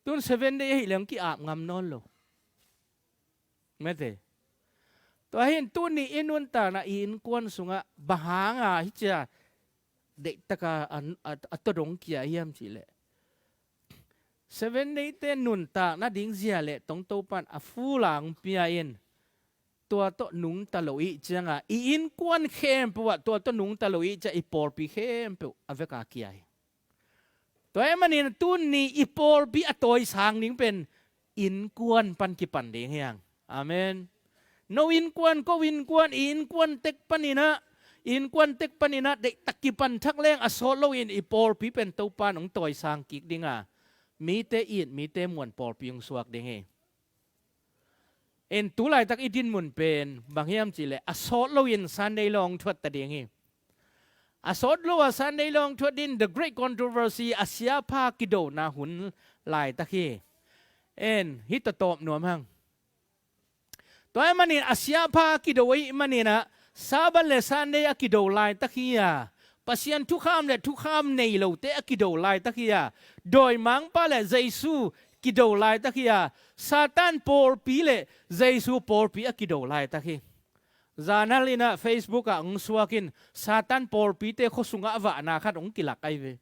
Tun Seven Day ahih leh hong ki-ap ngam nawn lo. Mete. Tua hi in tuni i nuntakna i innkuan sungah bang hanga hi cia deihtaka a, a, a tawdong kia hiam cih leh, Seven Day te nuntakna ding zia leh tong Topan a fula hong pia in, tua tawh nungta lo ih cianga i innkuan khempeuh ah tua tawh nungta lo ih cia i pawlpi khempeuh a veka kia hi. Tua ahih manin tuni i pawlpi a tawisang ding pen innkuan pan kipan ding hi hang. Amen. No innkuan, ko innkuan, i innkuan tek paninah, i innkuan tek paninah deihtak kipan thak leng a sawt loin i pawlpi pen Topan hong tawisang kik dinga mite it, mite muan pawlpi hong suak ding hi. En, tu laitak i dinmun pen bang hiam cihleh, a sawt loin Sunday lawng thuat ta ding hi. A sawt lo a Sunday lawng thuat ding, the great controversy, a siapha kidona hun laitak hi. En, hih tawh tawp nuam hang. Tua ahih manin a siapha kido ahih manin ah, Sabbath le Sunday a kido laitak hi a, Pasian thukham le thukham nei lote a kido laitak hi a, dawimangpa le Jesu kido laitak hi a, Satan pawlpi le Jesu pawlpi a kido laitak hi. Zanhal in ah Facebook ah hong suak in, Satan pawlpite khuasungah vahna khat hong kilak ahi ve.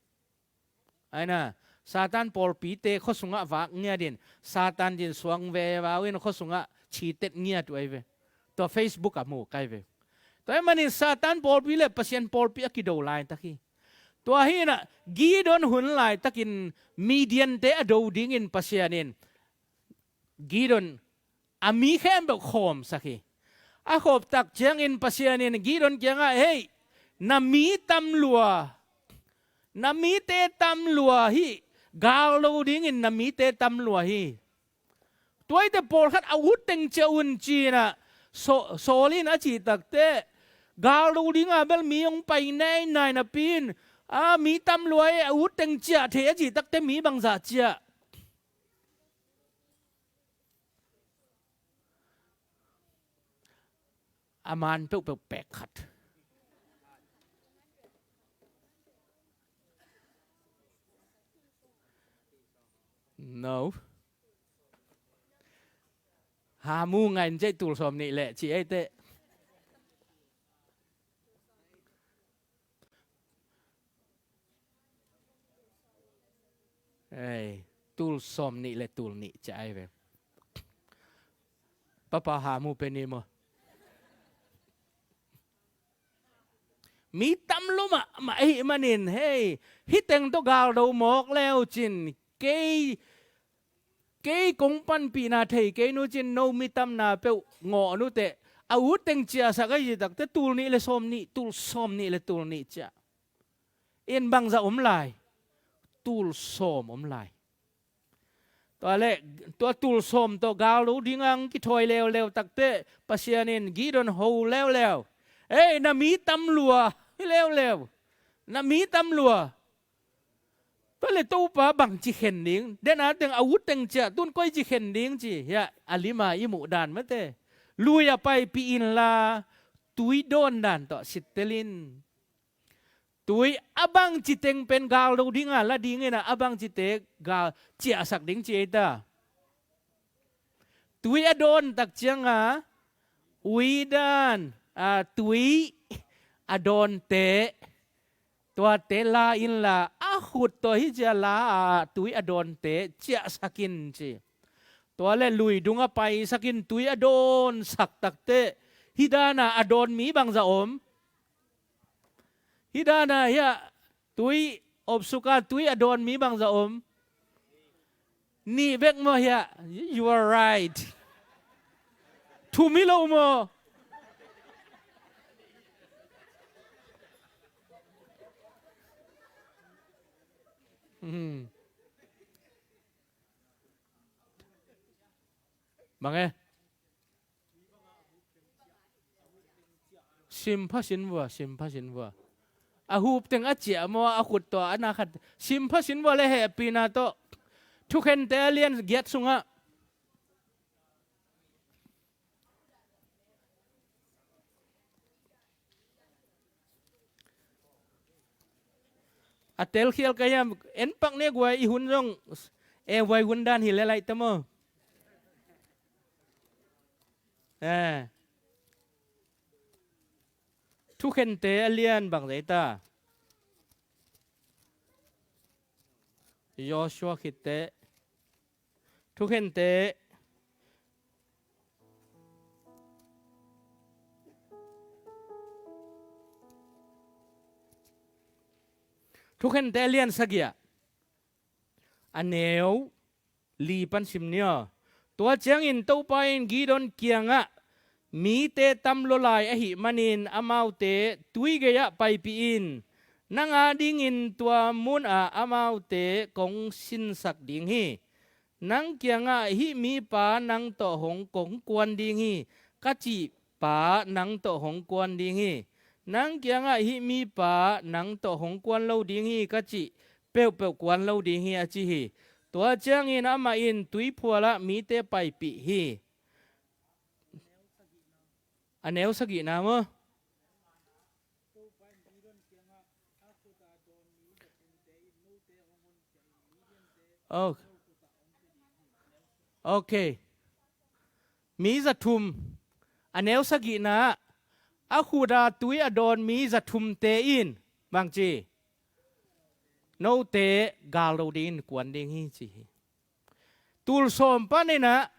Aina, Satan pawlpite khuasungah vak ngiat in, Satan din suang vevau in khuasungah citet ngiat uh ahi ve. Tua Facebook ah mu kai ve. Tua ahih manin Satan pawlpi le Pasian pawlpi a kido laitak hi. Tua hi in ah, Gideon hun laitakin Midiante a do dingin Pasian in Gideon a mi khempeuh khawmsak hi. A khawp tak ciangin Pasian in Gideon kiangah, "Hei, na mi tam lua, na mite tam lua hi, gal do dingin na mite tam lua hi. Tua hi teh pawlkhat a ut teng ciah un," ci-in ah, Saw-, Saul in a cih tak teh, gal do dinga bel mi hong pai nainai napi in, a mi tam lua hi, a ut teng ciah thei a cih tak teh mi bangzah ciah? A man peuhpeuh pek khat. No. Hamu ngai in cei tul sawm nih leh ci ei teh. Ei, tul sawm nih le tul nih ciah ai ve. Papa Hamu pe ni maw. Mi tam lua mahmah ahih manin, hei, hih teng tawh galdo mawk leu cin, kei, kei kong panpihna thei kei nu cin, no mi tamna peuh ngawh nu teh, a ut teng ciahsak ahi tak teh tul nih le sawm nih, tul sawm nih le tul nih ciah. In bangzah om lai? Tul sawm om lai. Tua leh, tua tul sawm tawh galdo dingah kithawi leuleu tak teh, Pasian in Gideon ho leuleu. Ei, na mi tam lua hi leuleu. Na mi tam lua. Tua leh Topa bangci khen ding? Dena teng a ut teng ciah, tun koici khen ding ci hiah, a lima i muh dan mate. Lui a paipih inla, tui dawn dan tawh sittel in. Tui a bangci teng pen galdo dinga la dingin ah, a bangcite gal ciahsak ding ci ei ta. Tui a dawn tak cianga, ui dan, a, tui a dawnte, tuate la inla, a khut tawh hi cia la a, tui a dawnte ciahsak in ci. Tua leh lui dungah paisak in tui a dawnsak tak teh, hih dana a dawn mi bangzah om? Hih dana hiah tui, opsuka tui a dawn mi bangzah om? Nih bek maw hiah? You are right. Thum hi lo maw? Hmm. Bang e? Simpha sin vua, simpha sin vua. A hup teng a ciah maw, a khut tawh a na khat. Simpha sin vua le hehpihna tawh. Thukhente a lian giat sungah. A telkhial ka hiam, en pak ne guai i hun zong, e guai hun dan hi le laih ta maw. Eh. Thukhente a lian bang zai ta. Joshua khitte. Thukhente. Thukhente a lian sagih ah. A neu li pan sim ni aw. Tua ciangin Topa in Gideon kiangah, mite tam lua lai ahih manin amaute tui gei-ah paipih in, nang adingin tua munah amaute kong sinsak ding hi. Nang kiangah hih mipa nang tawh hong kong kuan ding hi, ka cih pa nang tawh hong kuan ding hi. Nang kiangah hih mipa nang tawh hong kuan lo ding hi, ka cih peuhpeuh kuan lo ding hi, a ci hi. Tua ciangin amah in tuiphualah mite paipih hi. A neu sagihna maw? Oh. Ok. Mi zathum. A neu sagihna ah a khuta tui a dawn mi zathumte in bang ci? Note galdo dingin kuan ding hi, ci hi. Tul sawm paninah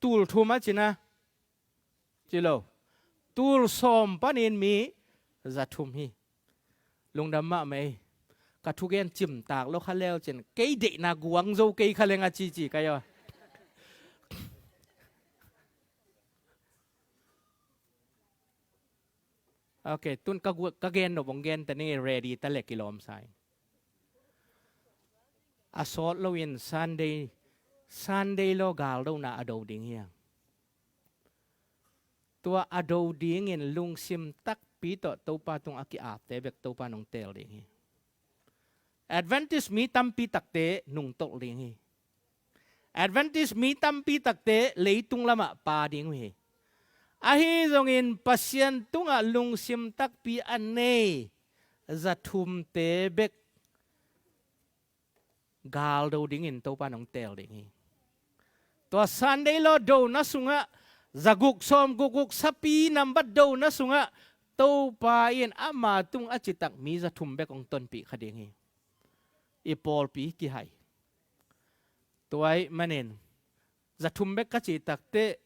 tul thum a cina. Ci lo. Tul sawm panin mi zathum hi. Lungdam mahmah ei. Ka thugen cimtak lo kha leu cin kei deihna guang zo kei kha leng a cici kai aw. Ok, tun ka, gu- ka gen no bong gen ta ning, ready ta le kilawm sai. A sawt loin Sunday, Sunday law galdona a do ding hiang. Tua a do dingin lungsim takpi tawh Topa tung a ki-apte bek Topa nong teel ding hi. Adventist mi tampi takte nungtolh ding hi. Adventist mi tampi takte leitung lamah pha ding uh hi. Ahi zongin Pasian tungah lungsim takpi a nei zathumte bek galdo dingin Topa nong teel ding hi. Tua Sunday law dona sungah zaguk sawm gukguk sapi nambat dona sungah Topa in ama tung a citak mi zathum bek hong tonpih kha ding hi. I pawlpi kihaih. Tua ahih manin zathum bek ka cih takteh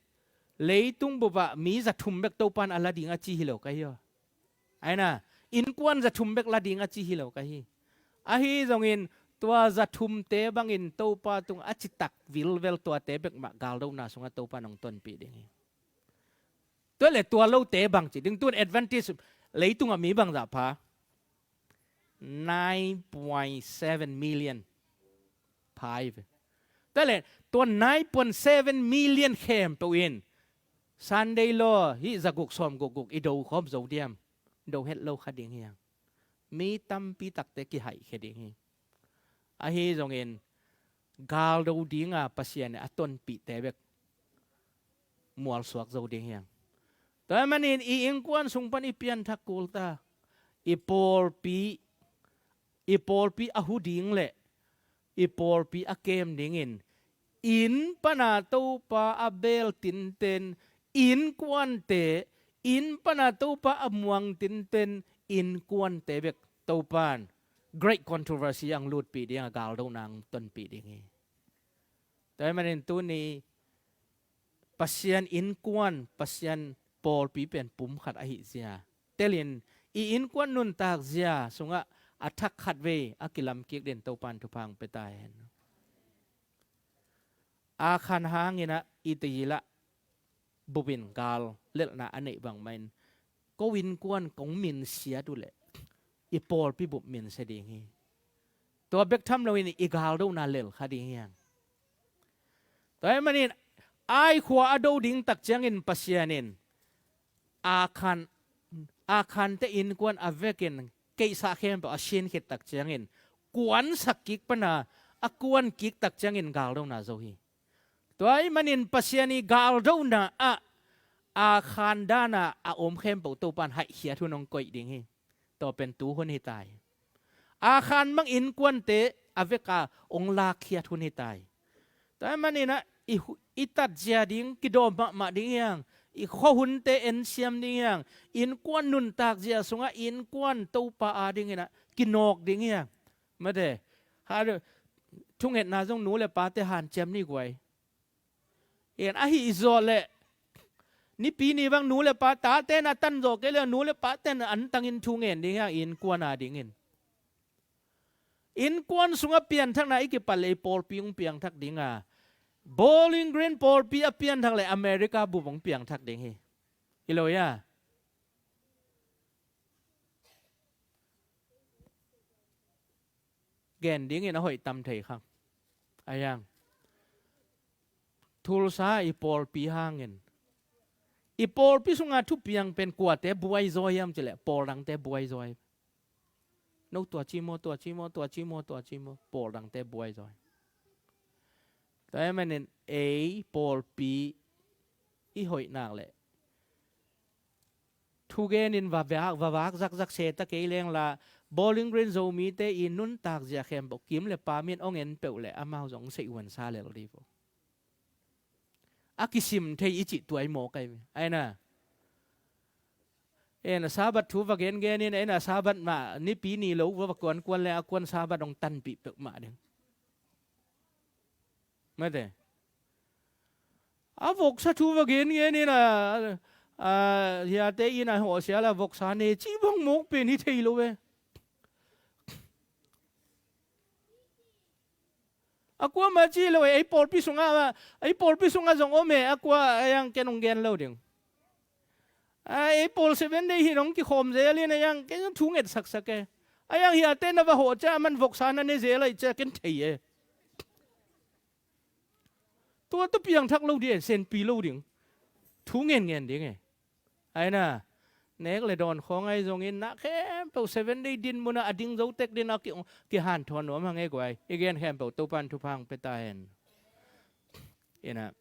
leitung bupah mi zathum bek Topa in a la ding a ci hi lo ka hi aw. Aina, innkuan zathum bek la ding a ci hi lo ka hi. Ahi zongin tua zathumte bangin Topa tung a citak vilvel tuate bek mah galdona sungah Topa nong tonpih ding hi. Tua le tua lote bang ci ding, tun Adventist leitungah mi bangzah pha? Nine point seven million pha hi ve. Tua le tua nine point seven million khempeuh in Sunday law hih zaguk sawm gukguk i do khawm zo diam? Do het lo kha ding hiang. Mi tampi takte kihaih khe ding hi. Ahi zongin galdo dinga Pasian in a tonpihte bek mualsuak zo ding hiang. Tua ahih manin i innkuan sung pan i pianthak kul ta. I pawlpi, i pawlpi a hu ding le i pawlpi a kem dingin inn pana Topa a beel tinten, innkuante, inn pana Topa a muang tinten, innkuante bek Topan great controversy ang lutpih ding a galdona ang tonpih ding hi. Tua ahih manin tuni Pasian innkuan, Pasian pawlpi pen pumkhat ahi zia telin i innkuan nuntak zia sungah a thak khat vei a kilam kik din Topan thupha ang pia ta hen. Akhan hangin ah Israel ah bupin gal lelhna a neih bangmahin ko innkuan kong minsiat uh leh i pawlpi bup minsia ding hi. Tua bek tham loin i galdona lel kha ding hiang. Tua ahih manin Ai khua a do ding tak ciangin Pasian in Akhan, Akhante innkuan a vekin keihsah khempeuh a sin khit tak ciangin kuansak kik pana a kuan kik tak ciangin galdona zo hi. Tua ahih manin Pasian i galdona ah Akhan dana a om khempeuh Topan haihkhiat hun hong koih ding hi. Tua pen tu hun hi tai. Akhan mang innkuante a veka hong lakkhiat hun hi tai. Tua ahih manin ah i hu-, i tatzia ding kidawm mahmah ding hiang. I khuahunte ensiam ding hiang. Innkuan nuntak zia sungah innkuan Topa a dingin ah kinawk ding hiang. Mate, ha, thungetna zong nu le pate hanciam ni guai. En ahi i zawh leh nipi ni bang nu le pa, tate na tan zawh kei le nu le pate na antangin thu ngen ding hiang innkuan a dingin. Innkuan sungah pianthakna i kipat le i pawlpi hong piangthak dinga, Bowling Green pawlpi a pianthak le America bup hong piangthak ding hi. Hi lo ia. gen dingin a hoih tam thei khang. A hiang. Thulsa i pawlpi hangin. I pawlpi sunga thupiang pen kuate buai zaw hiam cileh, pawl dangte buai zaw. No tua ci maw, tua ci maw, tua ci maw, tua ci maw, pawl dangte buai zaw. Tua ahih manin ei pawlpi i hoih nak leh thugenin va vak, va vak zakzak se ta kei leng la, Bowling Green Zomite i nuntak zia khempeuh kim le pam in ong en peuh leh amau zong seih uansa lel dih vo. A kisim thei i cih tuai mawk ai ve. Ai na. Ei na Sabbath thu va gengen in, ei na Sabbath mah nipi ni lo va kuankuan le a kuan Sabbath ong tanpih peuhmah ding. Mate. A voksa thu va gengen in a, a, hiate in a hawhsia la voksa ne cih bang mawk pen hi thei lo ve. A kuamah ci lo e, ei pawlpi sungah, ei pawlpi sungah zong om e, a kua a hiang ken ong gen lo ding. A, ei pawl Seven Day hi nong kikhawm zel in a hiang ken zong thu nget saksak e. A hiang hiate na va hawh cia a man voksa na ne zel aih cia ken thei e. Tua tawh piangthak lo ding e, senpi lo ding. Thu ngen ngen ding e. Ai na, nek le dawn khawng ahi zongin na khempeuh Seven Day din munah a ding zo tek din a ki, kihanthawn nuam hang e guai. I gen khempeuh Topan thupha hong pia ta hen. Ina,